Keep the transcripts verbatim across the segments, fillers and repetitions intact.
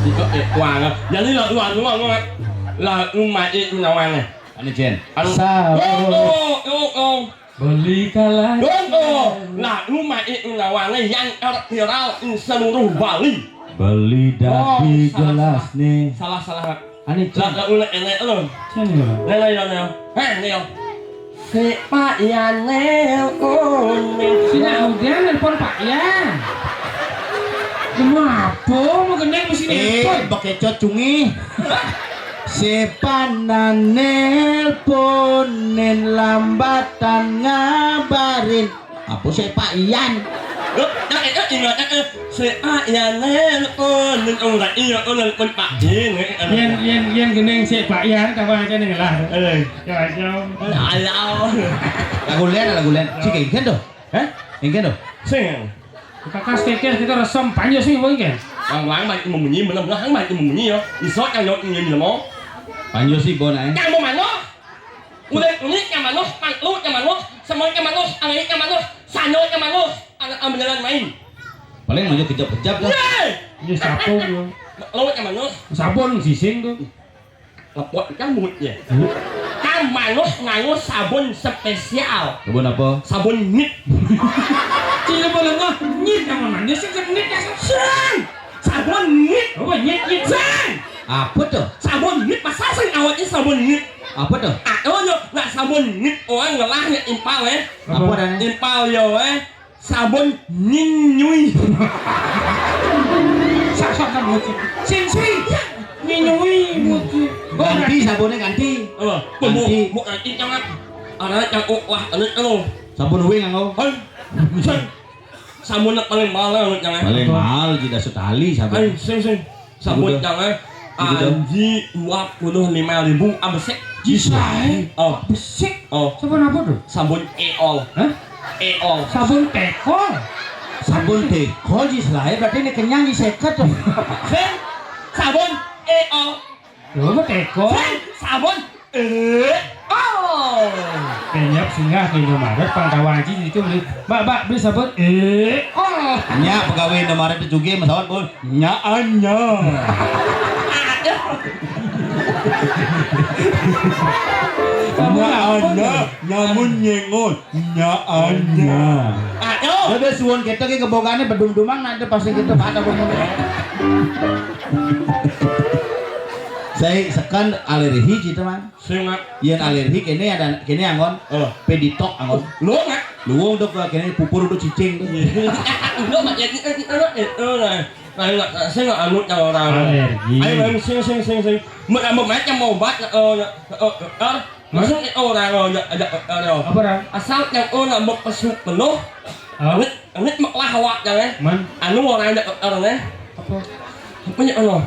Kok éh, wah, jadi lah, wah, wah, wah. Lah, rumah itu nawannya. Ane Jen. Anu, Sawo. Oh, oh, oh, oh. Beli kalah. Oh, oh. Lah, rumah itu nawannya yang viral di seluruh Bali. Beli dadi gelas nih. Salah, salah. Ane Jen. Lah, lah, ulah enak lo. Jen lo. Nah, nah, nah, nah. Hah, nih, yo. Si Pak Yan nelpon. Si Nah Udian nelpon Pak Yan. Kenapa mau gendeng mesti Eh, nelpon? Bekecot cungi. Sepanan nelponin lambatan ngabarin. Apa sih Pak Ian? Loh, tak itu ingat, eh, si Pak Ian nelpon, nelpon Pak Ian, nelpon Pak Ian, eh, eh. Yen, yen, yen gendeng si Pak Ian, tambah aja nih lah. Eh. Ya, ya. Alah. Lagu lian, lagu lian. Si kayak gitu. Hah? Yang gitu. Sing. Kakas kekeh kita resem panjang sih, Bang, kan? Wang, wang, banyak membunyi, bener, bener, wang, banyak membunyi, ya. Isok yang jawab ini, mau. Panjang sih, Bon, eh. Yang mau mana? Udah unik yang manus, pangklu yang manus, semua yang manus, angin yang manus, sano yang manus, anak ambilan main. Paling maju kejap-kejap dah. Yeay! Ini siapa lu? Lo yang manus. Sabun sising tuh. Lepot nyambut ya. Kan manus nganggo sabun spesial. Sabun apa? Sabun nyit. Cina boleh ngah nyit yang mana? Dia sih nyit ya. Sing. Sabun nyit. Apa nyit, nyit? Sing. Apa tuh? Sabun nyit, masa sing awaknya sabun nyit? Apa tuh? Aduh, yo, nak sabun nyit orang ngelah ya impal, eh. Apa dah? Impal, yo, eh. Sabun nyinyui. Sasa kan muci. Sing, sing. Nyinyui muci. Ganti sabunnya, ganti. Oh, ganti. Mau ganti jangan. Ada yang, oh, wah, ini, oh. Sabun wing, oh. Hei. Sing. Sabun paling mahal, jangan. Paling mahal, tidak setali sabun. Ayo, sing, sing. Sabun jangan. Anji dua puluh lima ribu abesek. Jisai. Oh. Besik. Oh. Sabun apa tuh? Sabun eol. Hah? Eol. Sabun tekol. Sabun tekol, Jisai. Berarti ini kenyang di seket tuh. Sing. Sabun eol. Lho, apa tekol? Sing. Sabun Eh, oh. Kenyap singgah ke Indomaret, pangkawan Aji itu beli. Mbak, mbak, beli sabun. Eh, oh. Nya pegawai Indomaret itu juga, Mas Awan, pun. Nya anya. Nya anya, nyamun nyengon. Nya anya. Aduh. Ada suwon kita ke kebogaannya bedum-dumang nanti pasti kita pada ngomong. Saya sekan alergi gitu, Man. Sing, Mak. Yen alergi kene ada kene angon. Oh. Peditok angon. Lo, Mak. Luwung dok kene pupur udah cicing tuh. Lo, Mak, ya, ya, ya, ya, ya, nah, nah, nah, sing anu yang orang. Alergi. Ayo, ayo, sing, sing, sing, sing. Mau, mau, mau, mau obat, eh, eh, eh, eh. Hah? Langsung, eh, orang, oh, ya, ada, eh, eh, oh. Apa, orang? Asal yang orang mau pesuk penuh. Hah? Amit, amit mek lahawak, ya, eh. Man. Anu orang ada, eh, orang, eh. Apa? Apa ya, Allah?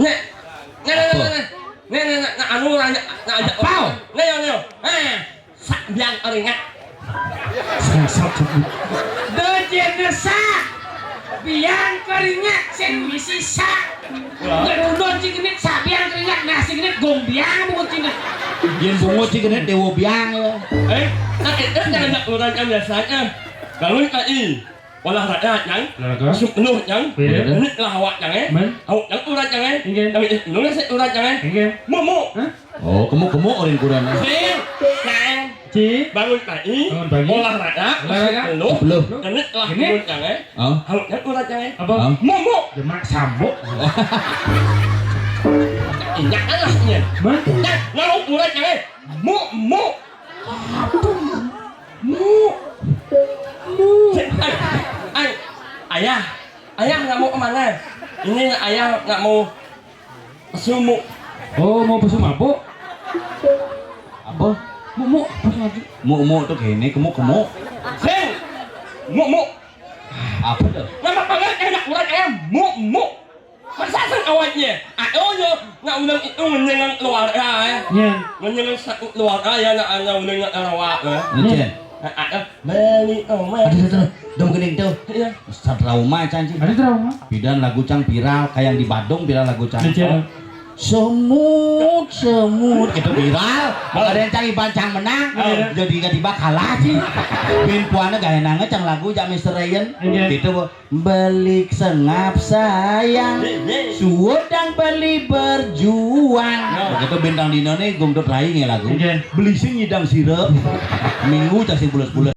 Nek. Nek, nek, nek, nek. Nek, nek, nek, nek, anu, nek, nek, nek, apa? Nek, nek, nek. Eh, sak biang keringat. Sak, sak, sak. Dojene sak. Biang keringat sing misi sak. Ngerundon sing genit sak biang keringat, nah sing genit gong biang bungut sing genit. Yen bungut sing genit dewa biang ya. Eh, tak itu jangan nak orang yang biasanya. Kalau tak i. Olah rakyat, Nyang. Olahraga. Masuk penuh, Nyang. Iya. Ini lah awak, Nyang, eh. Men. Awak, Nyang, urat, Nyang, eh. Inggih. Tapi, eh, penuh nasi urat, Nyang, eh. Inggih. Mumuk. Hah? Oh, kemuk-kemuk orang kurang. Sing, Nyang. Ci. Bangun pagi. Bangun pagi. Olah rakyat. Olah rakyat. Masuk penuh. Penuh. Ini lah Ini. Penuh, Nyang, eh. Oh. Awak, Nyang, urat, Nyang, eh. Apa? Oh. Mumuk. Demak sambuk. Injak alasnya. Men. Nyang, lalu urat, Nyang, eh. Muk, muk. Apa? Mu. Mu. Ay, ay, ayah, ayah nggak mau kemana? Ini ayah nggak mau pesu mu. Oh, mau pesu mabuk? Apa? Mu, mu, pesu mabuk. Mu, mu tuh gini, kemuk, kemuk. Sing. Mu, mu. Apa tuh? Nama panggil enak urat ayam. Mu, mu. Masa sing awaknya? Ayo yo, nak undang itu ngenyengan keluarga ya. Iya. Ngenyengan satu keluarga ya, nak undang nak rawak ya. Iya. Beli omat. Aduh, aduh, aduh. Dong gening tuh. Iya. Sa trauma, Cang, Cing. Ada trauma. Pidan lagu Cang viral, kayak di Badung viral lagu Cang. Iya. Semut, semut, gitu viral. Ada yang cari bancang menang, Iya. Jadi ketiba kalah sih. Bin puana gaya nangis cang lagu jak Mister Ryan. Iya. Gitu, Bu. Belik sengap sayang, suudang beli berjuang. Begitu bintang dino nih gumdut rai nih lagu. Iya. Beli sing nyidang sirep. Minggu cak sing bules-bules.